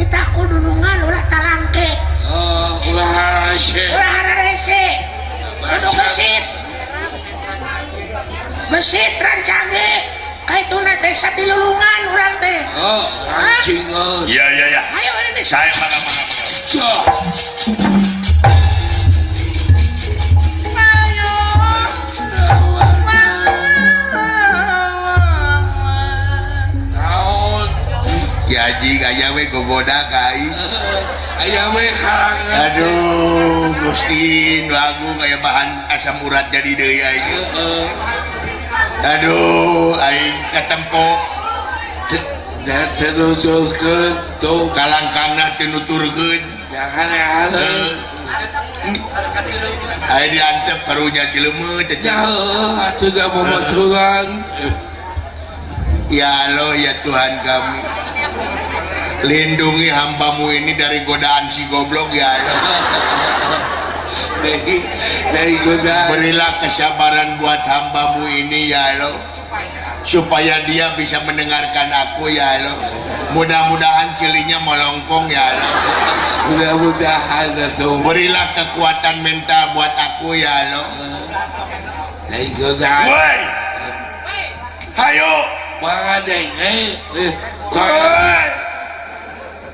Dititah ku dunungan ulah talangke. Oh, ulah hararese. Ulah hararese. Kudu gesit. Gesit rancange. Kaituna teh sabilulungan urang teh. Oh, rancingan. Iya iya iya. Ayo ini. Saya mangga mangga. Ayo. Naon? Ya haji aya we gogoda ka aing. Aya we karangan. Aduh, Gusti nu agung aya bahan asam urat jadi deui aing. Heeh. Aduh, aing katempo. Da teu nuturkeun tuh kalangkangna teu nuturkeun. Jangan Aing diantep karunya cileumeuh teh. Jauh atuh da babaturan. Ya Allah ya Tuhan kami. Lindungi hambamu ini dari godaan si goblok ya Allah. Dari godaan. Berilah kesabaran buat hambamu ini ya Allah, supaya dia bisa mendengarkan aku ya Allah. Mudah-mudahan cilinya melongkong ya Allah. Mudah-mudahan atuh. Berilah kekuatan mental buat aku ya Allah. Dari godaan. Woi. Hayo. Mangadenge. Woi.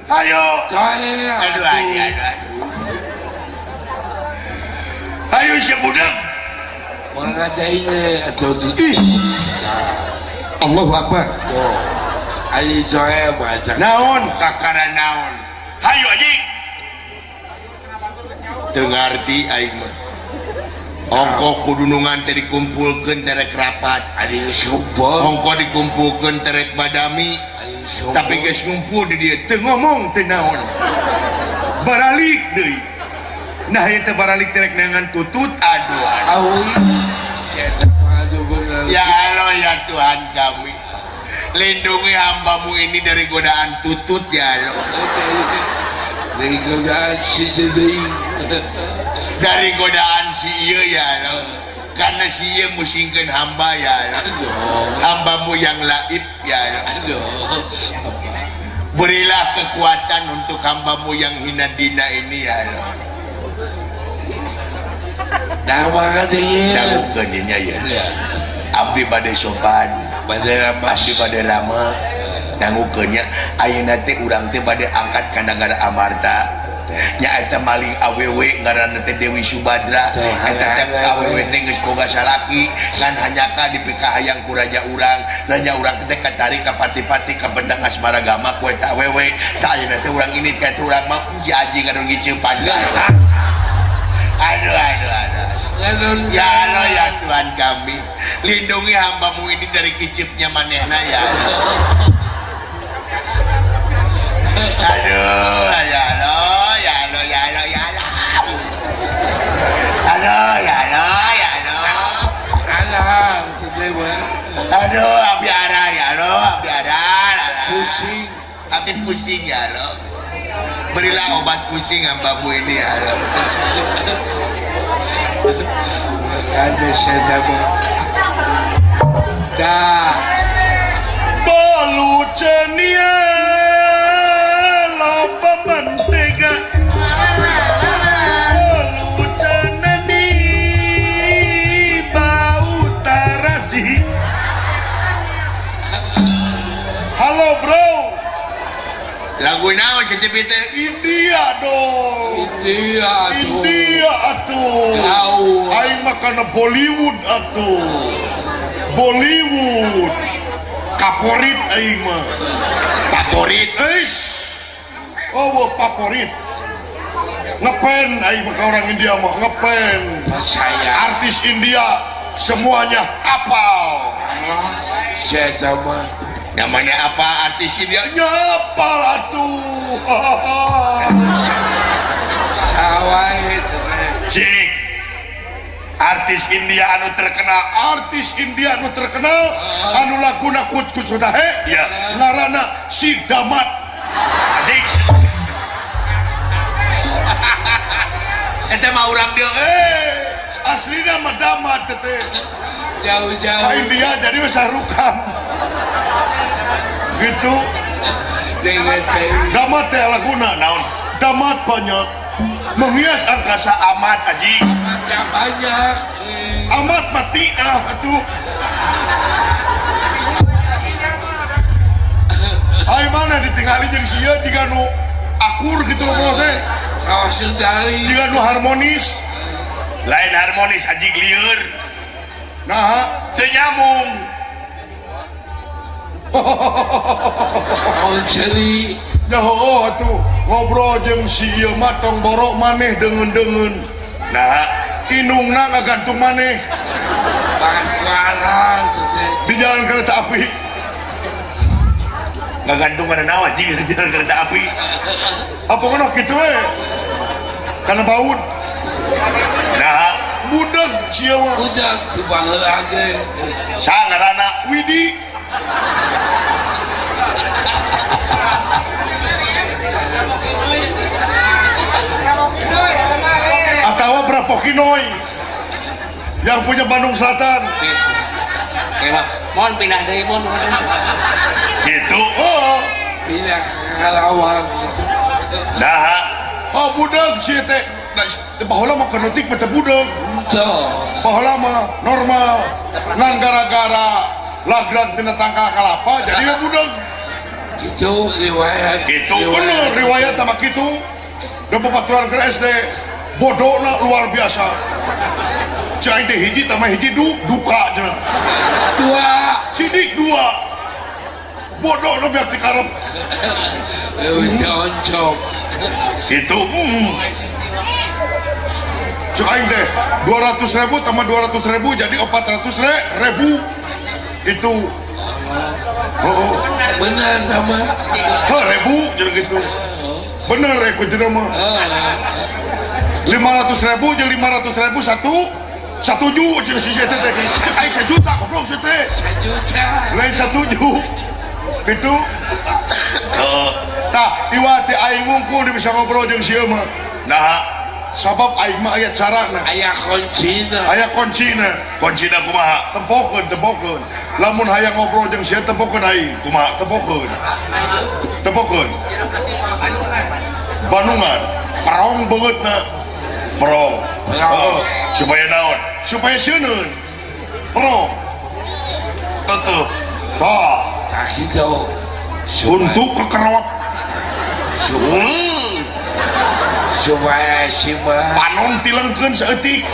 Hayo. Aduh, aduh, aduh. Ayo si budak. Mangadenge atuh. Allahu Akbar. Ayo saya baca. Naon kakara naon. Hayo anjing. Teu ngarti aing mah. Ongko kudunungan teh dikumpulkeun terek rapat. Ari support. Ongko dikumpulkeun terek badami. Tapi geus ngumpul di dieu teu ngomong teu naon. Baralik deui. Nah ieu teh baralik terek neangan tutut aduh. Awi. Ya Allah ya Tuhan kami. Lindungi hambamu ini dari godaan tutut ya Allah. Dari godaan si deui. Dari godaan si ieu ya Allah. Karena si ieu musingkeun hamba ya Allah. Hambamu yang laib ya Allah. Berilah kekuatan untuk hambamu yang hina dina ini ya Allah. Dah banget ieu. Dangukeun nya ya. Abdi bade sopan, bade ramah, abdi bade ramah. Dangukeun nya ayeuna teh urang teh bade angkat ka nagara Amarta. Nya eta maling awewe ngaranna teh Dewi Subadra. Eta teh awewe teh geus boga salaki ngan hanyaka dipikahayang ku raja urang. Raja urang teh katarik ka pati-pati ka bendang asmaragama ku eta awewe. Tah ayeuna teh urang ini ka urang mah jaji ngadu ngiceupan. Aduh aduh aduh. Ya Allah ya Tuhan kami, lindungi hambamu ini dari kicipnya manehna ya Allah. Aduh ya Allah ya Allah ya Allah ya Allah. Aduh ya Allah ya Allah. Allah Aduh abdi ara ya Allah abdi ara. Pusing. Abdi pusing ya Allah. Berilah obat pusing hambamu ini ya Allah. Ada saya dah. Bolu cenia loba mentega. Bolu ceneni bau tarasi. Halo bro. Lagu naon si TV teh? India dong. India atuh. India atuh. Jauh. Aing mah kana Bollywood atuh. Bollywood. Kaporit aing mah. Kaporit. Eish. Oh, favorit. Ngepen aing mah ka orang India mah ngepen. Percaya. Artis India semuanya hafal. Saya sama. Namanya apa artis India? Nyapal atuh. Sawai Cik. Artis India anu terkenal, artis India anu terkenal, anu laguna kuc kuc dahe, ya. Ngaranna si Damat. Anjing. Eta mah urang dieu. Aslina mah Damat teh. Jauh-jauh. India jadi sarukan. Gitu. Damat teh laguna naon? Damat banyak menghias angkasa amat aji. Amatnya banyak. Amat mati ah atuh. Ai mana ditinggali jeung sia jiga nu akur gitu ngobrol teh. Kawas dari jiga nu harmonis. Lain harmonis aji lieur. Nah, teu nyambung. Oh jadi oh atuh ngobrol jeung si ieu mah tong borok maneh deungeun-deungeun. Nah, indungna ngagantung maneh. Paswaran di jalan kereta api. Ngagantung kana naon anjing di jalan kereta api? Apa ngono kitu we? Kana baut. Nah, budak sia mah. Budak di baheula ge. Sa ngaranna Widi. Atau Brapokinoy yang punya Bandung Selatan. Mohon pindah deui mohon. Gitu. Oh, pindah ke Karawang. Nah, oh budak sih teh. Baheula mah kenotik mah teh budak. Henteu. Baheula mah normal. Ngan gara-gara lagrak tina tangkal kalapa jadi we budak. Gitu riwayat. Gitu bener riwayat sama kitu. Da babaturan ke SD bodohna luar biasa. Cai teh hiji tambah hiji duka cenah. Dua, sidik dua. Bodohna biar dikarep. Leuwih dioncok. Gitu. Cai teh 200.000 tambah 200.000 jadi 400.000. Itu. Oh, bener sama. Heh, ribu jadi gitu. Bener ya kuncinya mah. 500.000 jadi 500.000 satu ju cina si teh teh aing 1 juta goblok si teh 1 juta lain 1 ju gitu. Tah iwa teh aing wungkul bisa ngobrol jeung si ieu mah. Nah, sabab aing mah aya carana, aya kuncina, aya kuncina. Kuncina kumaha? Tempokeun, tempokeun. Lamun hayang ngobrol jeung sia tempokeun aing. Kumaha? Tempokeun. Tempokeun. Bandungan, perong beungeutna. Perong. Heeh. Supaya naon? Supaya sieun. Perong. Tutup. Tah. Tah kitu. Untuk kekerot. Supaya si mah panon tilengkeun saeutik.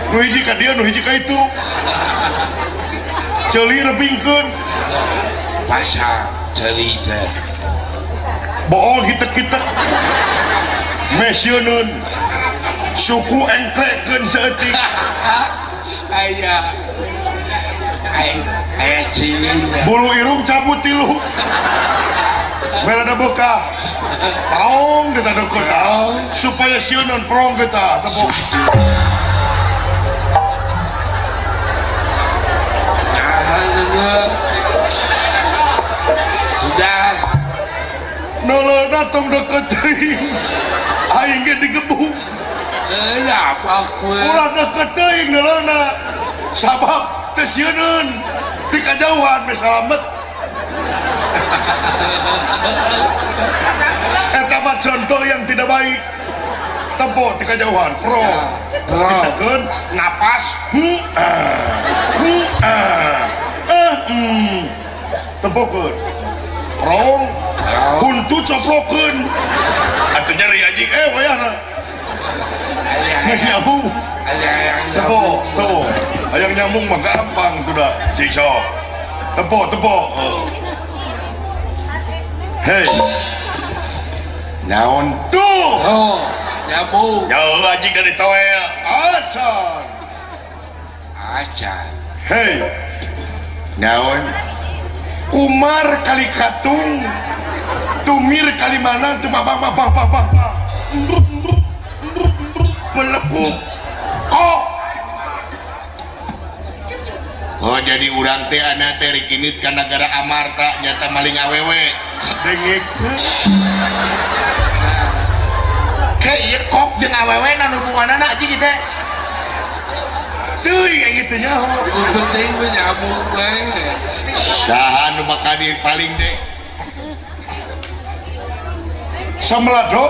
Nu hiji ka dieu, nu hiji ka itu. Ceuli rebingkeun. Pasang ceuli teh. Bohong kitek-kitek. Mesieun. Suku engklekeun saeutik. Aya. Aya ceuli. Bulu irung cabut tilu. Merada bekah. Prong kita deket supaya sieuneun prong kita tepuk. Udah. Nolona tong deket teuing. Aing ge digebuk. Apa kowe? Ulah deket teuing nolona. Sabab teu sieuneun. Ti kajauhan meh salamet. Eta mah contoh yang tidak baik. Tempo ti kajauhan, pro. Ditekeun napas, tempokeun. Prong, huntu coplokeun. Atuh nyeri anjing. Wayahna. Nyambung. Tempo, tempo. Hayang nyambung mah gampang tuh dah. Siksa. Tempo, tempo. Hei. Naon tuh? Oh, nyambung. Jauh anjing dari toel. Acan. Acan. Hei. Naon? Kumar kali katung, tumir kali mana tuh bang bang bang bang bang. Belekuk. Kok. Oh jadi urang teh anak teh rek init ka nagara Amarta nyata maling awewe. Dengek. Ke ieu kok jeung awewe na hubunganna anjing teh. Teuing kayak gitu nya. Nu penting mah nyambung we. Saha nu bakal paling teh? Samelado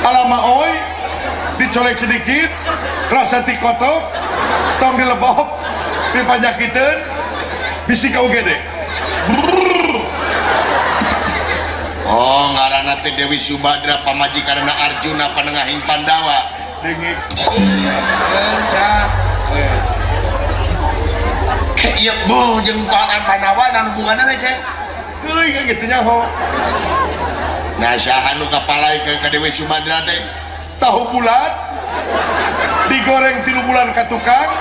alama oi dicolek sedikit rasa tikotok tong dilebok dipanjakiteun bisi ka UGD. Oh ngaranna teh Dewi Subadra pamajikanna Arjuna panengahing Pandawa. Dengik. Ieu bu jeung pangan Pandawa dan hubunganna teh. Euy kitu nyaho. Nah saha nu kapalai ka Dewi Subadra teh? Tahu bulat digoreng 3 bulan ka tukang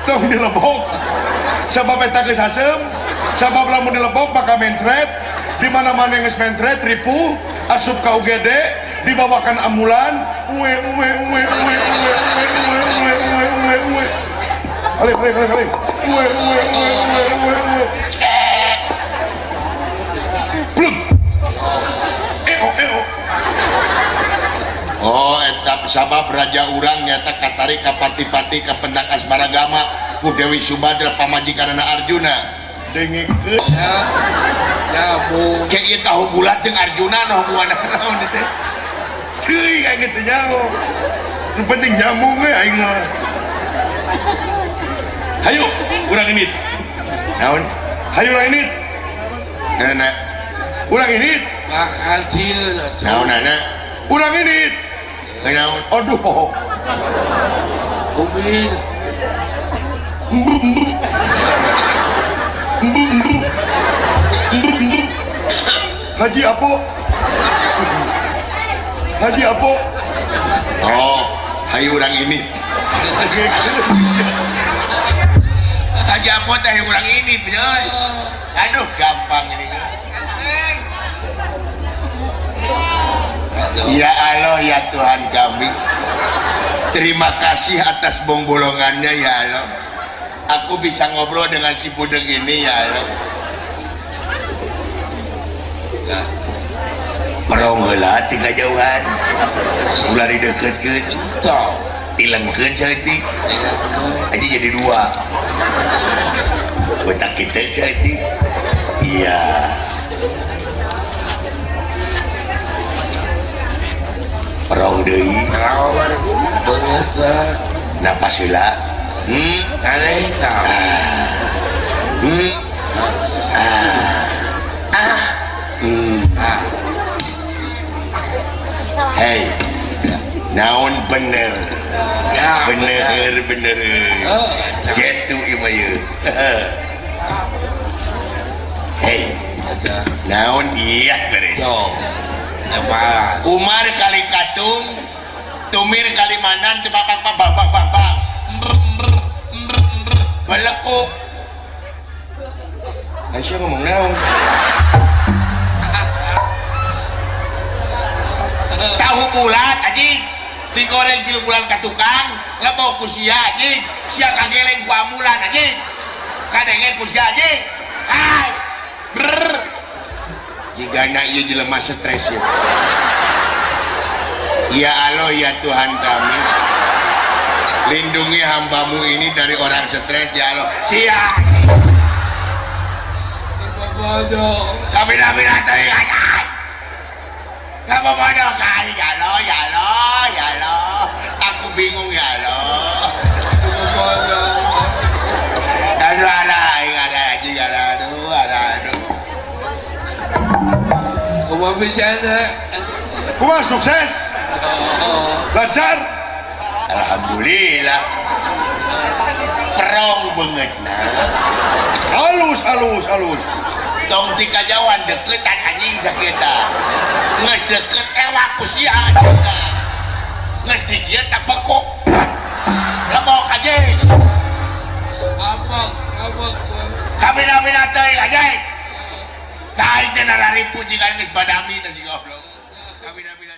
tong dilebok sabab eta geus asem sabab lamun dilebok maka mentret di mana-mana geus mentret ripuh asup ka UGD dibawakan ambulan uwe uwe uwe uwe uwe uwe uwe uwe uwe uwe uwe alih alih alih alih uwe uwe uwe uwe uwe uwe blum eo eo. Oh etap sabab raja urang nyata katarik ka pati-pati ka pendak asmaragama ku Dewi Subadra pamajikanna Arjuna. Dengikeun ya bu ke ieu tahu bulat jeung Arjuna nu hubunganna naon teh? Teuing aing teh nyaho. Nu penting nyambung we aing mah. Hayu urang ini. Naon? Hayu urang ini. Naon? Urang ini. Bakal dieu. Naon ana? Urang ini. Naon? Aduh poho. Kumin. Haji Apo. Haji Apo. Oh, hayu urang ini. Haji Apo teh urang ini, bener. Aduh, gampang ini. Ya Allah ya Tuhan kami, terima kasih atas bongbolongannya ya Allah. Aku bisa ngobrol dengan si budeng ini ya Allah. Perong heula ti kajauhan, ulah dideukeutkeun, tilengkeun saeutik, aja jadi dua. Botak kitu saeutik. Iya. Perong deui. Napas heula. Hei, naon bener, bener bener, jetu ieu mah ieu. Hei, naon iya beres. Umar kali katung, tumir kali manan, tepapang bang bang bang bang, belekuk. Aisyah ngomong naon? Tahu bulat anjing digoreng 3 bulan ka tukang ngebok ku sia anjing sia kageleng ku amulan anjing kadenge ku sia anjing hai brr jigana ieu jelema stres ya. Ya Allah ya Tuhan kami, lindungi hambamu ini dari orang stres ya Allah. Sia kami nabi teuing anjing. Kamu bodoh kali, ya Allah, ya Allah, ya Allah. Aku bingung ya Allah. Aduh, aduh, aduh, aduh, aduh. Kumaha bisa Kumaha sukses? Lancar? Alhamdulillah. Perong banget nah. Halus, halus, halus. Tong ti kajauhan deketan anjing sakita. Nges deket ewak ku sia anjing. Nges di dieu tak bekok. Lebok anjing. Abok, abok. Kabina-bina teuing anjing. Ka aing teh nararipu jiga geus badami teh si goblok. Kabina-bina